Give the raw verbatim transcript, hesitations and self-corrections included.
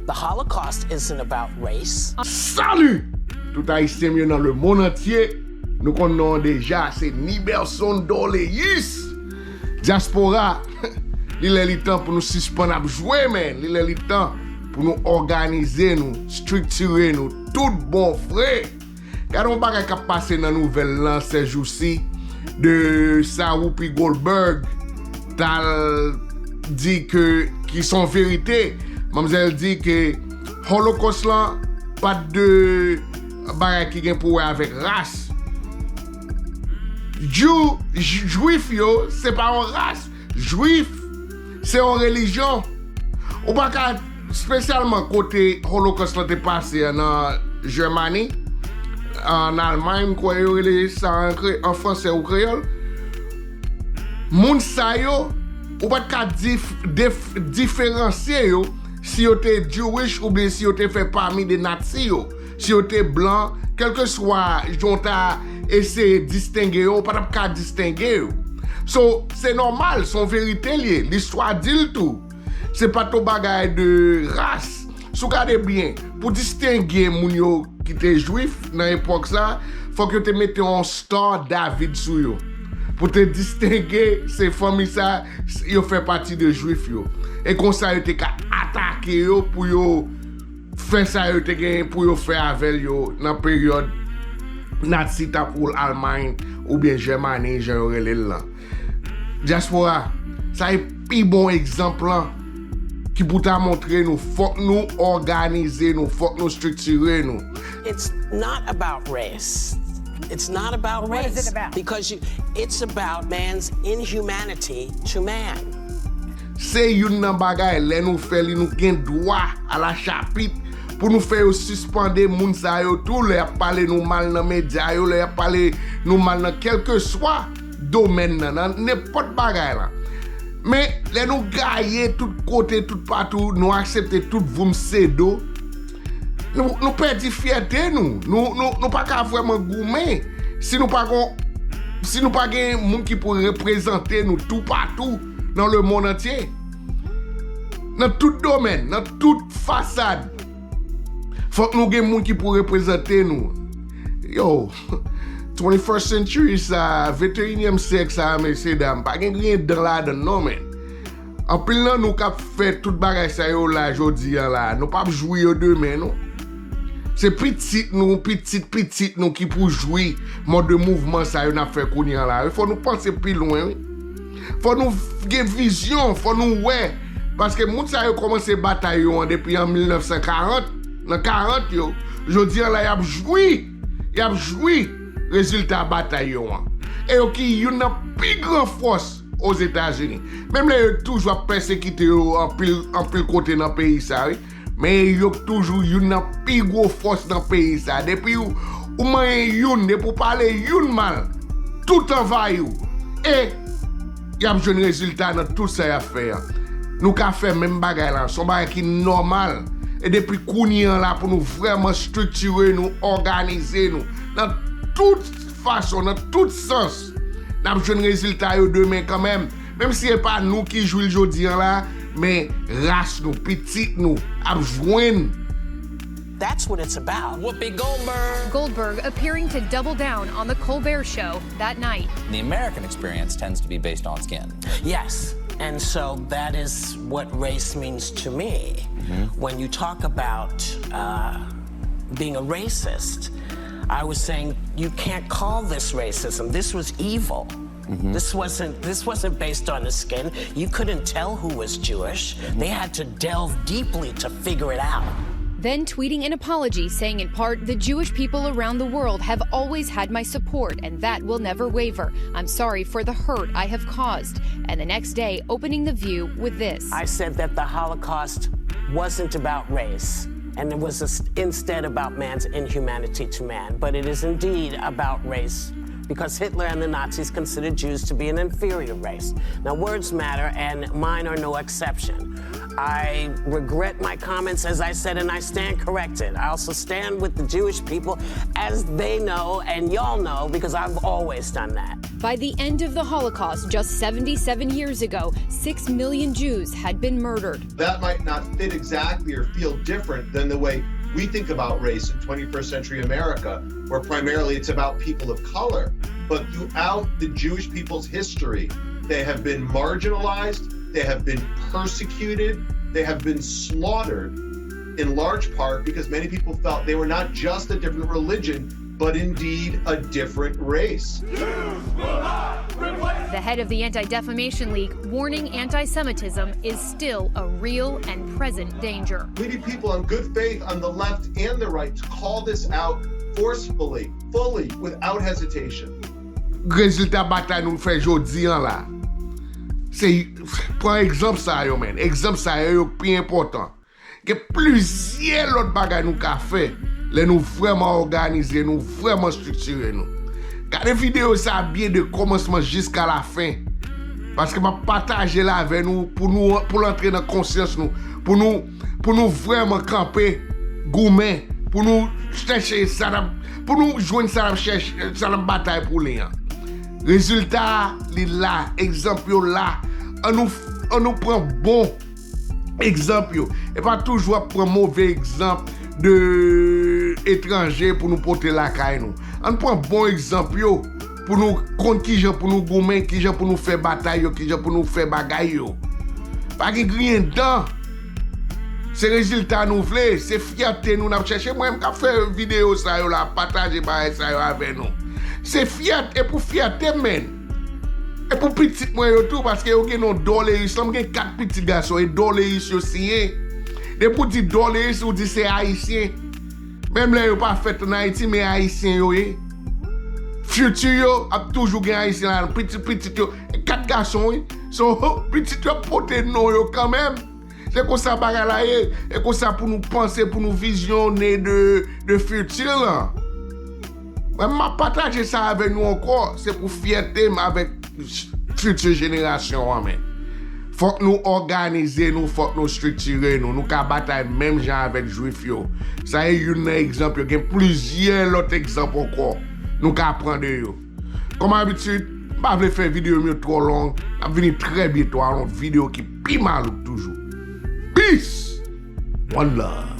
The Holocaust isn't about race. Salut! Tout Ayisyen m yo nan lemonn antye, nou konn non an deja, se Niberson Dorléus. Dyaspora, li lè li tan pou nou sispann ap jwe, men li lè li tan pou nou òganize nou, estriktire nou, tout bon vre. Gade yon bagay k ap pase nan nouvèl lan sèjousi de sa Whoopi Goldberg t al di ke ki son verite. Manmzèl di ke Holocaust lan pa t de bagay ki gen pou wè avèk ras. Jew, Jwif yo, se pa yon ras. Jwif, se yon relijyon. Ou pa ka, espesyalman kote Holocaust lan te pase an nan Jèmani, an Almay, m kwè yo rele sa an, kre, an fransè ou kreyòl. Moun sa yo, ou pa t ka dif, dif, diferansye yo si yo te Jewish oubyen si yo te fè pami de Nazi yo. Si yo te blan, kèlkeswa jan w ta eseye distenge yo, ou pa t ap ka distenge yo. So, se nòmal, se yon verite l ye, listwa di l tou. Se pa t yon bagay de ras. Si w gade byen, pou distenge moun yo ki te jwif nan epòk sa, fòk yo te mete yon Star David sou yo. Pou te distenge se fanmi sa, yo fè pati de jwif yo. E konsa yo te ka atake yo pou yo fè sa yo te gen pou yo fè avè l yo nan peryòd Nazi t ap woul Almay oubyen Jèmani, jan yo rele l lan. Dyaspora, sa e pi bon egzanp lan ki pou ta montre nou fòk nou òganize nou, fòk nou estriktire nou. It's not about race. It's not about race. What is it about? Because you, it's about man's inhumanity to man. Se youn nan bagay, lè nou fè li, nou gen dwa alachapit pou nou fè yo sispande moun sa yo tou, lè y ap pale nou mal nan medya yo, lè y ap pale nou mal nan kèlkeswa domèn nan, nan nenpòt bagay la. Men, lè nou gaye tout kote, tout patou, nou aksepte tout voum sedo, nou, nou pèdi fyète nou. Nou, nou, nou pa ka vrèman goumen si nou pa gon, si nou pa gen moun ki pou reprezante nou toupatou nan lemonn antye. Nan tout domèn, nan tout fasad, fòk nou gen moun ki pou reprezante nou. Yo, twenty-first century sa, venteyinyèm syèk sa, mesye dam, pa gen griyen dan ladan non, men. Anpil nan nou k ap fè tout bagay sa yo la jodi a la, nou p ap jwi yo demen non. Se pitit nou, pitit pitit nou ki pou jwi mòd de mouvman sa yo n ap fè kounye a la wi. Fò nou panse pi lwen wi. Fò nou gen vizyon, fò nou wè. Paske moun sa yo kòmanse batay yo an depi an mil nèf san karant, nan karant yo, jodi a la y ap jwi, y ap jwi rezilta batay yo an. E yo ki youn nan pi gran fòs Ozetazini. Menm lè yo toujou ap pèsekite yo anpil, anpil kote nan peyi sa wi. Men yo toujou youn nan pi gwo fòs nan peyi sa. Depi ou, ou manyen youn, depi ou pale youn mal, tout anvayi w. E y ap jwenn rezilta nan tout sa y ap fè an. Nou ka fè menm bagay la, se yon bagay ki nòmal. E depi kounye a la pou nou vrèman estriktire nou, òganize nou nan tout fason, nan tout sans, n ap jwenn rezilta yo demen kanmenm. Menm si e pa nou ki jwi l jodi a la, men ras nou, pitit nou ap jwenn. That's what it's about. Whoopi Goldberg. Goldberg appearing to double down on The Colbert Show that night. The American experience tends to be based on skin. Yes. And so that is what race means to me. When you talk about uh, being a racist, I was saying you can't call this racism. This was evil. This wasn't this wasn't based on the skin. You couldn't tell who was Jewish. They had to delve deeply to figure it out. Then tweeting an apology, saying in part, "The Jewish people around the world have always had my support, and that will never waver. I'm sorry for the hurt I have caused." And the next day, opening The View with this. I said that the Holocaust wasn't about race, and it was instead about man's inhumanity to man, but it is indeed about race because Hitler and the Nazis considered Jews to be an inferior race. Now, words matter, and mine are no exception. I regret my comments, as I said, and I stand corrected. I also stand with the Jewish people, as they know and y'all know, because I've always done that. By the end of the Holocaust, just seventy-seven years ago, six million Jews had been murdered. That might not fit exactly or feel different than the way we think about race in twenty-first century America, where primarily it's about people of color. But throughout the Jewish people's history, they have been marginalized, they have been persecuted, they have been slaughtered, in large part because many people felt they were not just a different religion, but indeed a different race. The head of the Anti Defamation League warning anti Semitism is still a real and present danger. We need people on good faith on the left and the right to call this out forcefully, fully, without hesitation. Rezilta batay nou fè jodi an la, se pran egzanp sa yo, men. Egzanp sa yo yo pi enpòtan. Gen plizyè lòt bagay nou ka fè lè nou vrèman òganize nou, vrèman estriktire nou. Gade videyo sa a byen de kòmansman jiska lafen. Paske m ap pataje l avè nou pou nou pou l antre nan konsyans nou, pou nou pou nou vrèman kanpe, goumen, pou nou chèche sa n ap pou nou jwenn sa n ap chèche, sa n ap batay pou li an. Rezilta a, li la, egzanp yo la. Ann nou ann nou pran bon egzanp yo. E pa toujou ap pran move egzanp de etranje pou nou pote lakay nou. Ann pran bon egzanp yo pou nou konn kijan pou nou goumen, kijan pou nou fè batay yo, kijan pou nou fè bagay yo. Pa gen griyen dan. Se rezilta nou vle, se fyète nou n ap chèche. Mwen menm k ap fè videyo sa yo la, pataje bagay sa yo avè nou. Se fyète, e pou fyète, men. E pou pitit mwen yo tou, paske yo gen non Dorleus lan, m gen kat pitit gason, e Dorleus yo siyen. Depi w di Dorleus, ou di se ayisyen. Menm lè yo pa fèt ann Ayiti, men ayisyen yo ye. Future yo ap toujou gen ayisyen ladan l. Pitit pitit yo, e kat gason wi. So, pitit yo ap pote non yo kanmenm. Se konsa bagay la ye. E konsa pou nou panse, pou nou vizyone de, de future lan. Mwen, m ap pataje sa avè nou ankò. Se pou fyète m avèk future jenerasyon an, men. Fòk nou òganize nou, fòk nou estriktire nou. Nou ka batay menm jan avèk Jwif yo. Sa e youn nan egzanp yo. Gen plizyè lòt egzanp ankò nou ka pran de yo. Kòm abitid, m pa vle fè videyo m yo twò long. N ap vini trè byento a yon lòt videyo ki pi malouk toujou. Peace! One love!